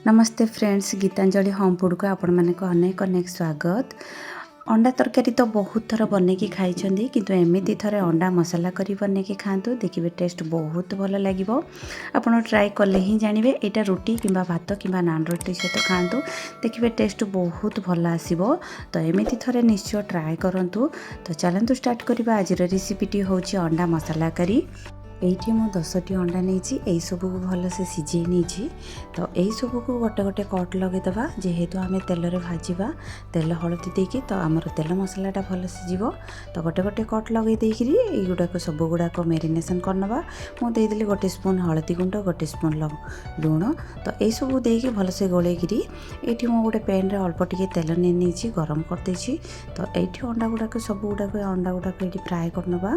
ନମସ୍ତେ friends, Gitanjali home ଫୁଡ଼କୁ ଆପଣମାନଙ୍କୁ ଅନେକ ଅନେକ ସ୍ୱାଗତ। ଅଣ୍ଡା ତରକାରୀ ତ ବହୁତ ଥର ବନେଇକି ଖାଇଛନ୍ତି, କିନ୍ତୁ ଏମିତି ଥରେ ଅଣ୍ଡା ମସଲା କରି ବନେଇକି ଖାଆନ୍ତୁ, ଦେଖିବେ ଟେଷ୍ଟ ବହୁତ ଭଲ ଲାଗିବ। ଆପଣ ଟ୍ରାଏ କଲେ ହିଁ ଜାଣିବେ। ଏଇଟା ରୁଟି କିମ୍ବା ଭାତ କିମ୍ବା ନାନ୍ ରୁଟି ସହିତ ଖାଆନ୍ତୁ, ଦେଖିବେ ଟେଷ୍ଟ ବହୁତ ଭଲ ଆସିବ। ତ ଏମିତି ଥରେ ନିଶ୍ଚୟ ଟ୍ରାଏ କରନ୍ତୁ। ତ ଚାଲନ୍ତୁ ଷ୍ଟାର୍ଟ କରିବା। ଆଜିର ରେସିପିଟି ହେଉଛି ଅଣ୍ଡା ମସଲା କରି। ଏଇଠି ମୁଁ 10ଟି ଅଣ୍ଡା ନେଇଛି। ଏଇସବୁକୁ ଭଲସେ ସିଝେଇ ନେଇଛି। ତ ଏଇସବୁକୁ ଗୋଟେ ଗୋଟେ କଟ୍ ଲଗାଇଦେବା। ଯେହେତୁ ଆମେ ତେଲରେ ଭାଜିବା, ତେଲ ହଳଦୀ ଦେଇକି, ତ ଆମର ତେଲ ମସଲାଟା ଭଲ ସିଝିବ। ତ ଗୋଟେ ଗୋଟେ କଟ୍ ଲଗାଇ ଦେଇକିରି ଏଇଗୁଡ଼ାକ ସବୁଗୁଡ଼ାକ ମ୍ୟାରିନେସନ୍ କରିନେବା। ମୁଁ ଦେଇଦେଲି ଗୋଟେ ସ୍ପୁନ୍ ହଳଦୀ ଗୁଣ୍ଡ, ଗୋଟେ ସ୍ପୁନ୍ ଲୁଣ। ତ ଏଇସବୁ ଦେଇକି ଭଲସେ ଗୋଳେଇକିରି ଏଇଠି ମୁଁ ଗୋଟେ ପ୍ୟାନ୍ରେ ଅଳ୍ପ ଟିକେ ତେଲ ନେଇ ନେଇଛି, ଗରମ କରିଦେଇଛି। ତ ଏଇଠି ଅଣ୍ଡା ଗୁଡ଼ାକ, ସବୁ ଗୁଡ଼ାକ ଅଣ୍ଡା ଗୁଡ଼ାକ ଏଇଠି ଫ୍ରାଏ କରିନେବା।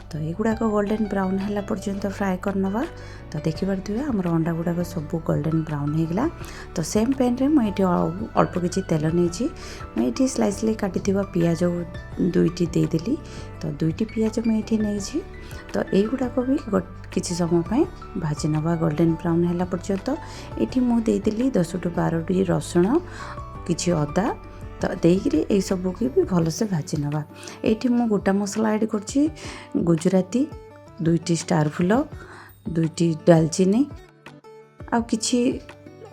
ତ ଏଇଗୁଡ଼ାକ ଗୋଲ୍ଡେନ୍ ବ୍ରାଉନ୍ ହେଲା ପର୍ଯ୍ୟନ୍ତ ଫ୍ରାଏ କରିନେବା। ତ ଦେଖିପାରୁଥିବେ, ଆମର ଅଣ୍ଡା ଗୁଡ଼ାକ ସବୁ ଗୋଲ୍ଡେନ୍ ବ୍ରାଉନ୍ ହେଇଗଲା। ତ ସେମ୍ ପ୍ୟାନ୍ରେ ମୁଁ ଏଇଠି ଅଳ୍ପ କିଛି ତେଲ ନେଇଛି। ମୁଁ ଏଇଠି ସ୍ଲାଇସ୍ଲି କାଟିଥିବା ପିଆଜ ଦୁଇଟି ଦେଇଦେଲି। ତ ଦୁଇଟି ପିଆଜ ମୁଁ ଏଇଠି ନେଇଛି। ତ ଏଇଗୁଡ଼ାକ ବି କିଛି ସମୟ ପାଇଁ ଭାଜି ନେବା ଗୋଲ୍ଡେନ୍ ବ୍ରାଉନ୍ ହେଲା ପର୍ଯ୍ୟନ୍ତ। ଏଇଠି ମୁଁ ଦେଇଦେଲି 10ରୁ 12ଟି ରସୁଣ, କିଛି ଅଦା। ତ ଦେଇକିରି ଏଇସବୁକୁ ବି ଭଲସେ ଭାଜି ନେବା। ଏଇଠି ମୁଁ ଗୋଟା ମସଲା ଆଡ଼୍ କରୁଛି। ଗୁଜୁରାତି, ଦୁଇଟି ଷ୍ଟାର ଫୁଲ, ଦୁଇଟି ଡାଲଚିନି ଆଉ କିଛି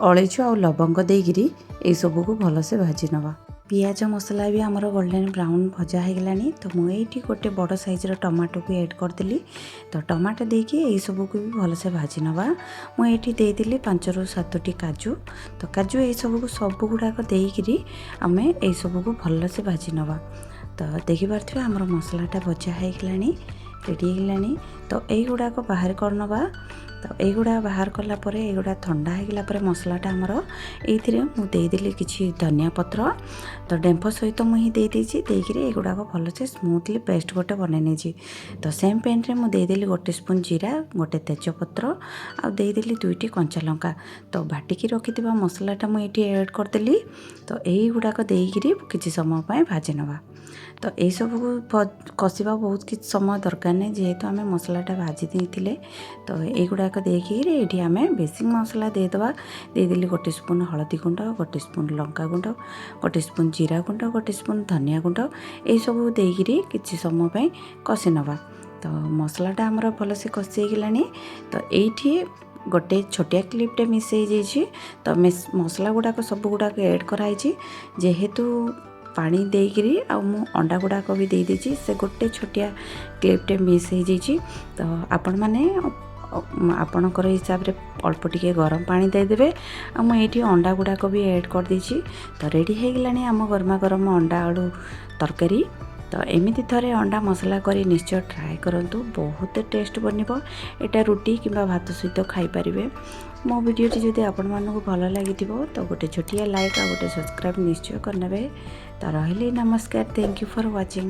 ଅଳେଇଚ ଆଉ ଲବଙ୍ଗ ଦେଇକିରି ଏଇସବୁକୁ ଭଲସେ ଭାଜି ନେବା। ପିଆଜ ମସଲା ବି ଆମର ଗୋଲ୍ଡେନ୍ ବ୍ରାଉନ୍ ଭଜା ହେଇଗଲାଣି। ତ ମୁଁ ଏଇଠି ଗୋଟେ ବଡ଼ ସାଇଜ୍ର ଟମାଟୋକୁ ଏଡ଼୍ କରିଦେଲି। ତ ଟମାଟୋ ଦେଇକି ଏଇସବୁକୁ ବି ଭଲସେ ଭାଜି ନେବା। ମୁଁ ଏଇଠି ଦେଇଦେଲି 5ରୁ 7ଟି କାଜୁ। ତ କାଜୁ ଏଇସବୁକୁ ସବୁ ଗୁଡ଼ାକ ଦେଇକିରି ଆମେ ଏଇସବୁକୁ ଭଲସେ ଭାଜି ନେବା। ତ ଦେଖିପାରୁଥିବେ, ଆମର ମସଲାଟା ଭଜା ହେଇଗଲାଣି, ରେଡ଼ି ହେଇଗଲାଣି। ତ ଏଇଗୁଡ଼ାକ ବାହାର କରିନେବା। ତ ଏଇଗୁଡ଼ା ବାହାର କଲା ପରେ, ଏଇଗୁଡ଼ା ଥଣ୍ଡା ହେଇଗଲା ପରେ ମସଲାଟା ଆମର, ଏଇଥିରେ ମୁଁ ଦେଇଦେଲି କିଛି ଧନିଆ ପତ୍ର। ତ ଡେମ୍ଫ ସହିତ ମୁଁ ହିଁ ଦେଇଦେଇଛି। ଦେଇକିରି ଏଇଗୁଡ଼ାକ ଭଲସେ ସ୍ମୁଥଲି ପେଷ୍ଟ ଗୋଟେ ବନେଇ ନେଇଛି। ତ ସେମ୍ ପ୍ୟାନ୍ରେ ମୁଁ ଦେଇଦେଲି ଗୋଟେ ସ୍ପୁନ୍ ଜିରା, ଗୋଟେ ତେଜପତ୍ର ଆଉ ଦେଇଦେଲି ଦୁଇଟି କଞ୍ଚା ଲଙ୍କା। ତ ବାଟିକି ରଖିଥିବା ମସଲାଟା ମୁଁ ଏଇଠି ଆଡ଼୍ କରିଦେଲି। ତ ଏଇଗୁଡ଼ାକ ଦେଇକିରି କିଛି ସମୟ ପାଇଁ ଭାଜି ନେବା। ତ ଏଇସବୁକୁ କଷିବା ବହୁତ କିଛି ସମୟ ଦରକାର ନାହିଁ, ଯେହେତୁ ଆମେ ମସଲାଟା ଭାଜି ଦେଇଥିଲେ। ତ ଏଇଗୁଡ଼ାକ ଦେଇକିରି ଏଇଠି ଆମେ ବେସିକ୍ ମସଲା ଦେଇଦେବା। ଦେଇଦେଲି ଗୋଟେ ସ୍ପୁନ୍ ହଳଦୀ ଗୁଣ୍ଡ, ଗୋଟେ ସ୍ପୁନ୍ ଲଙ୍କା ଗୁଣ୍ଡ, ଗୋଟେ ସ୍ପୁନ୍ ଜିରା ଗୁଣ୍ଡ, ଗୋଟେ ସ୍ପୁନ୍ ଧନିଆ ଗୁଣ୍ଡ। ଏଇସବୁ ଦେଇକିରି କିଛି ସମୟ ପାଇଁ କଷି ନେବା। ତ ମସଲାଟା ଆମର ଭଲସେ କଷି ହେଇଗଲାଣି। ତ ଏଇଠି ଗୋଟେ ଛୋଟିଆ କ୍ଲିପ୍ଟେ ମିସ୍ ହେଇଯାଇଛି। ତ ମସଲା ଗୁଡ଼ାକ ସବୁ ଗୁଡ଼ାକ ଏଡ଼୍ କରାହେଇଛି, ଯେହେତୁ ପାଣି ଦେଇକିରି ଆଉ ମୁଁ ଅଣ୍ଡା ଗୁଡ଼ାକ ବି ଦେଇଦେଇଛି। ସେ ଗୋଟେ ଛୋଟିଆ କ୍ଲିପ୍ଟେ ମିସ୍ ହେଇଯାଇଛି। ତ ଆପଣମାନେ ଆପଣଙ୍କର ହିସାବରେ ଅଳ୍ପ ଟିକେ ଗରମ ପାଣି ଦେଇଦେବେ। ଆଉ ମୁଁ ଏଇଠି ଅଣ୍ଡା ଗୁଡ଼ାକ ବି ଏଡ଼୍ କରିଦେଇଛି। ତ ରେଡ଼ି ହେଇଗଲାଣି ଆମ ଗରମା ଗରମ ଅଣ୍ଡା ଆଳୁ ତରକାରୀ। ତ ଏମିତି ଥରେ ଅଣ୍ଡା ମସଲା କରି ନିଶ୍ଚୟ ଟ୍ରାଏ କରନ୍ତୁ, ବହୁତ ଟେଷ୍ଟ ବନିବ। ଏଇଟା ରୁଟି କିମ୍ବା ଭାତ ସହିତ ଖାଇପାରିବେ। ମୋ ଭିଡ଼ିଓଟି ଯଦି ଆପଣମାନଙ୍କୁ ଭଲ ଲାଗିଥିବ, ତ ଗୋଟେ ଛୋଟିଆ ଲାଇକ୍ ଆଉ ଗୋଟେ ସବସ୍କ୍ରାଇବ୍ ନିଶ୍ଚୟ କରିନେବେ। ତ ରହିଲି, ନମସ୍କାର। Thank you for watching.